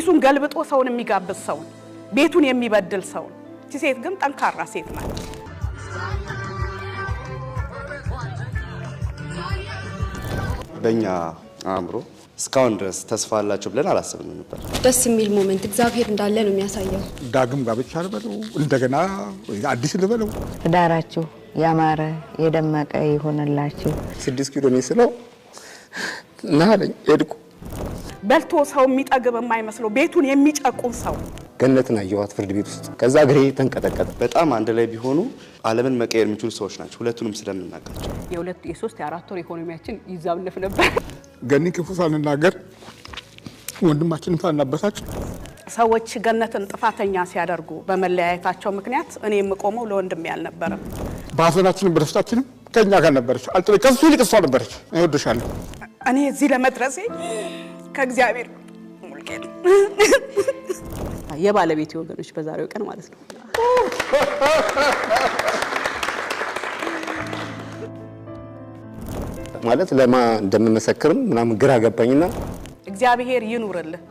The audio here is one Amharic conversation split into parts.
ኪሱን ገልብጦ ሰውን የሚጋብዝ ሰውን፣ ቤቱን የሚበድል ሰውን። እቺ ሴት ግን ጠንካራ ሴት ናት። በእኛ አእምሮ እስካሁን ድረስ ተስፋ አላቸው ብለን አላሰብንም ነበር። ደስ የሚል moment እግዚአብሔር እንዳለ ነው የሚያሳየው። ዳግም ጋብቻ ልበለው፣ እንደገና አዲስ ልበለው። ትዳራችሁ ያማረ የደመቀ ይሆንላችሁ። 6 ኪሎ ነው ስለው ና አለኝ። ሄድኩ። በልቶ ሰው የሚጠግብ የማይመስለው ቤቱን የሚጨቁን ሰው። ገነትን አየኋት ፍርድ ቤት ውስጥ። ከዛ እግሬ ተንቀጠቀጠ። በጣም አንድ ላይ ቢሆኑ ዓለምን መቀየር የሚችሉ ሰዎች ናቸው። ሁለቱንም ስለምናውቃቸው የ2፣ የ3፣ የ4 ወር ኢኮኖሚያችን ይዛብለፍ ነበር። ገኒ ክፉ ሳንናገር፣ ወንድማችንም ሳናበሳጭ። ሰዎች ገነትን ጥፋተኛ ሲያደርጉ በመለያየታቸው ምክንያት እኔ የምቆመው ለወንድሜ አልነበረም። በሀዘናችንም በደስታችንም ከእኛ ጋር ነበረች። ከሱ ይልቅ እሷ ነበረች። እወድሻለሁ። እኔ እዚህ ለመድረሴ ከእግዚአብሔር ሙልጌት የባለቤቴ ወገኖች በዛሬው ቀን ማለት ነው። ማለት ለማ እንደምመሰክርም ምናምን ግራ ገባኝና እግዚአብሔር ይኑርልህ።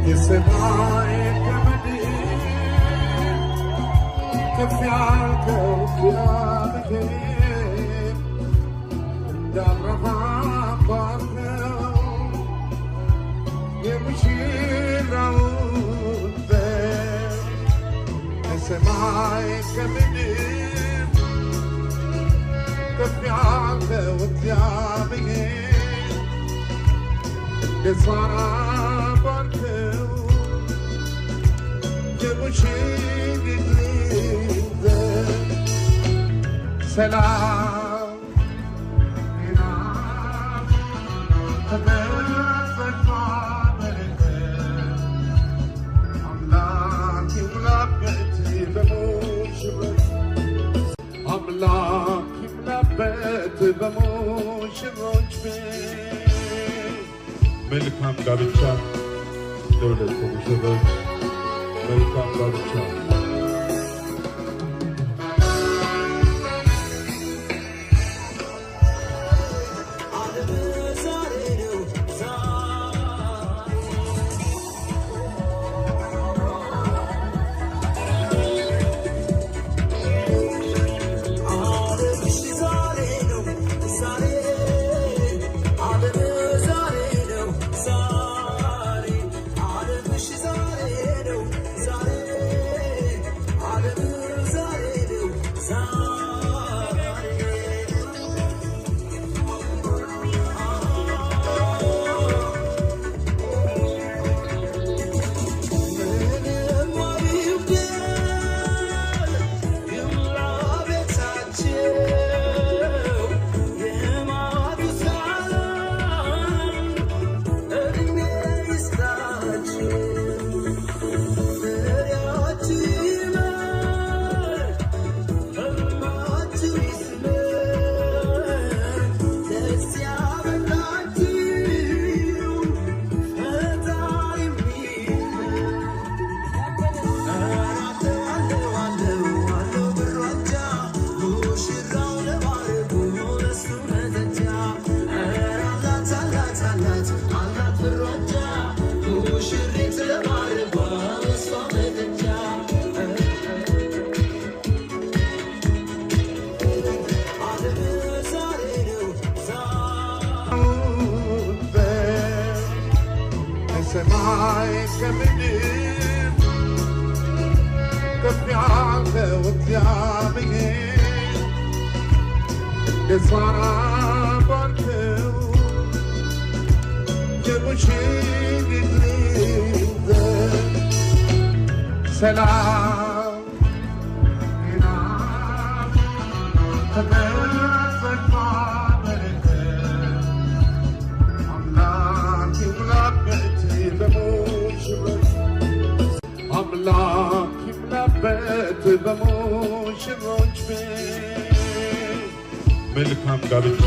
የሰማይ ከምድር ከፍ ያልከው እግዚአብሔር፣ እንደ አብርሃም ባርከው የሙሽራውን ዘር። ከሰማይ ከምድር ከፍ ያልከው እግዚአብሔር፣ እንደ ሳራ ባርከው የሙሽሪትን ዘር። ሰላም፣ ጤና፣ ፍቅር፣ ጸጋ፣ በረከት አምላክ ይሙላበት በሙሽሮች፣ አምላክ ይሙላበት በሙሽሮች ቤት። መልካም ጋብቻ ለሁለቱ ሙሽሮች፣ መልካም ጋብቻ። ከሰማይ ከምድር ከፍ ያለው እግዚአብሔር፣ እንደ ሳራ ባርከው የሙሽሪትን ዘር። ሰላም፣ ጤና፣ ፍቅር፣ ጸጋ፣ በረከት አምላክ ይሙላበት በሙሽሮች፣ በሙሽሮች ቤት። መልካም ጋብቻ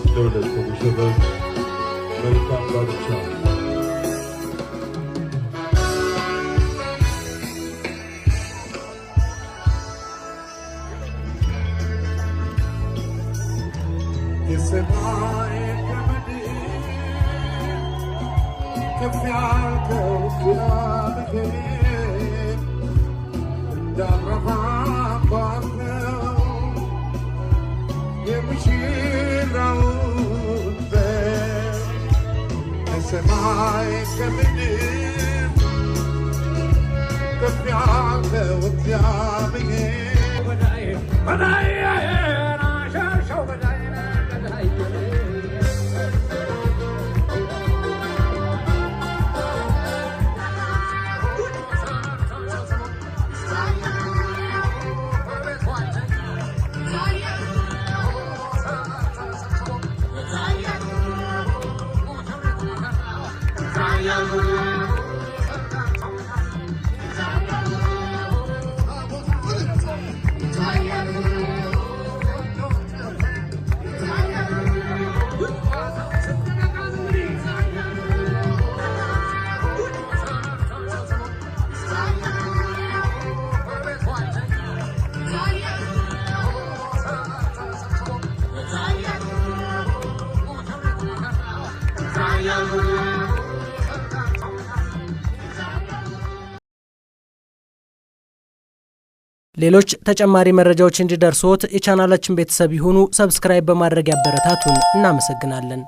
ለሁለቱ ሙሽሮች፣ መልካም ጋብቻ። የሰማይ ከምድር ከፍ ያልከው እግዚአብሔር፣ እንደ አብርሃም ባርከው የሙሽራውን ዘር። ከሰማይ ከምድር ከፍ ያልከው እግዚአብሔር። ሌሎች ተጨማሪ መረጃዎች እንዲደርስዎት የቻናላችን ቤተሰብ ይሁኑ። Subscribe በማድረግ ያበረታቱን። እናመሰግናለን።